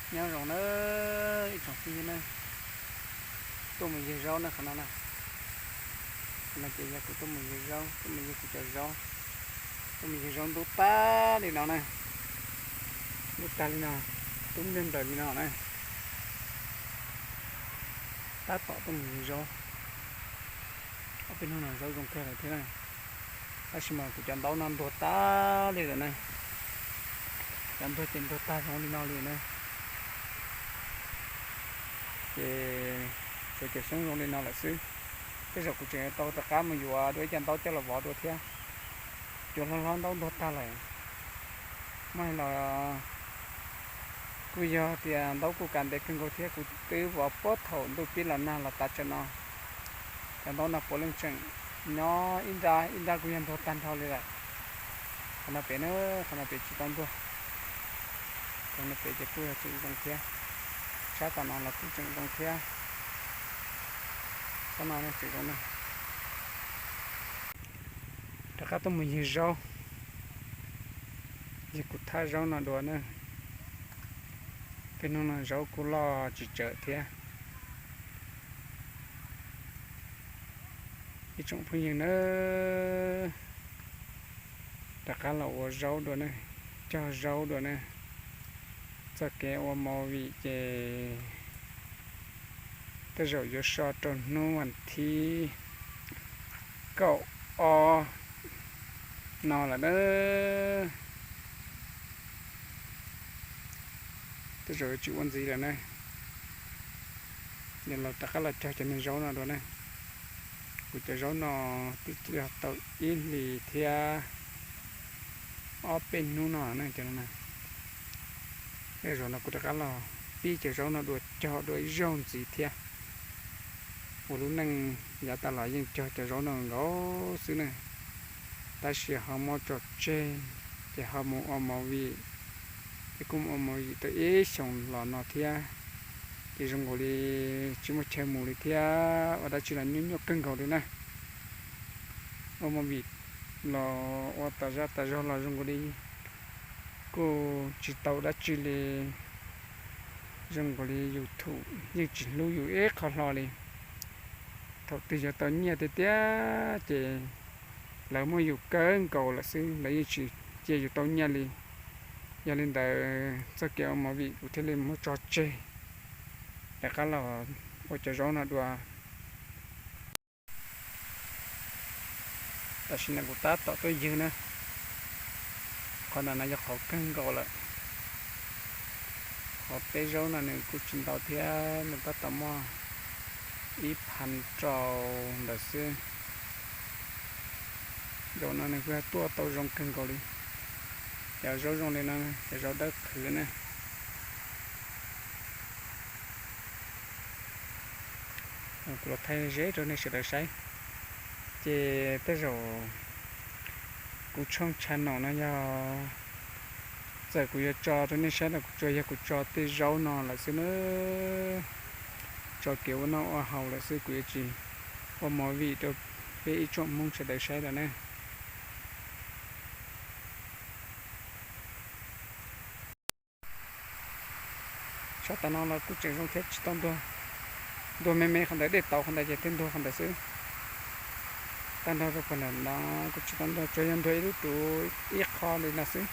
Nyob zoo na ib tsoom phooj ywg na, tuaj mus yug zaub na qhov no na. Qhov no ces yog kuv tuaj mus yug zaub, tuaj mus yug kuv cov zaub, tuaj mus yug zaub ntub tag li no na, ntub tag li no, ntub nplawg nplawg li no na. Tab tom tuaj mus yug zaub, ob peb hnub no zaub zoo kawg lawm thiab na. Tab sis mas kuv cov ntaub no ntuag tag li lawm na, cov ntuag ces ntuag tag zoo li no li na. Ces tsuas cov xyoob zoo li no lawm xwb. Tej zaum kuv tseem yuav tau rov qab mus yuav dua ib co ntaub coj los vov dua thiab. Cov hlob hlob ntaub ntuag tag lawm. Muab hais los kuj yog tias ntaub kuj kav ntev kawg nkaus thiab, kuv twb vov puag thaum ntuj pib los nag los tas tsam no. Cov ntaub no puav leej tseem nyob ib nrab ib nrab kuj yog ntuag tag nrho li lawm. Qhov no pem na, qhov no pem tsis tau ntuag. Qhov no pem ces kuj yog tseem zoo thiab. Sab tom no los kuj tseem zoo thiab. Sab no tseem zoo na. Rov qab tuaj mus yug zaub, yug kuv thaj zaub no dua na. Peb hnub no zaub kuj loj tsis tsawg thiab. Ib tsoom phooj ywg na, rov qab los ua zaub dua ne, cog zaub dua ne. Txoj kev ua movie ces tej zaum yuav so rau hnub vas thib kaum ob no lawm na. Tej zaum yuav tsis ua ntxiv lawm na. Yog los rov qab los cog cov niag zaub no dua na. Kuv cov zaub no twb cog tau ib hlis thiab ob peb hnub no na. Tej zaum no kuv rov qab los pib cov zaub no dua cog dua ib zaug ntxiv thiab. Ua lub neej yav tas los yeej cog cov zaub no nkaus xwb ne. Tab sis ho muab tso tseg, ces ho mus ua movie, ces kuj mus ua movie tau ib xyoos los no thiab. Ces zoo nkaus li tsis muaj chaw mus li thiab, ua dab tsi los nyuaj nyuaj kawg nkaus li na. Ua movie los ua tas zaj tas zog los zoo nkaus li kuj tsis tau dab tsi li. Zoo nkaus li YouTube yeej tsis hlub yus ib qho hlo li. Thaum twg yuav tau nyiaj tiag tiag ces lawv muaj yus kawg nkaus lawm xwb, lawv yeej tsis cia yus tau nyiaj li. Yog li ntawd txoj kev ua movie kuv thiaj li muab tso tseg, rov qab los ua cov zaub no dua. Tam sim no kuv tab tom tuaj ywg na, qhov ntawm no yog qhov kawg nkaus lawm. Qhov teb zaub no nws kuj tsis ntau thiab, nws tab tom muaj ib phav rau ntawm xwb. Zaum no nws kuj yog tuaj tau zoo kawg nkaus li. Cov zaub zoo li no, cov zaub dawb qhwv na. Kuv los thaij zeb rau nej sawv daws saib. Ces tej zaum kuv tshooj channel no yog txawm kuv yuav tso rau nej saib los kuv tsuas yog kuv tso tej zaub no lawm xwb na. Tso kev ua noj ua haus lawm xwb, kuv yuav tsis ua movie rau peb ib tsoom Hmoob sawv daws saib lawm na. Sab tas no los kuj tseem zoo thiab, tsis tau ntuag. Ntuag me me qhov ntawd, dej tauv qhov ntawd ces thiaj ntuag qhov ntawd xwb. Tag nrho rau puag nram no kuj tsis tau ntuag, tsuas yog ntuag ib lub ruv ib qho li no xwb.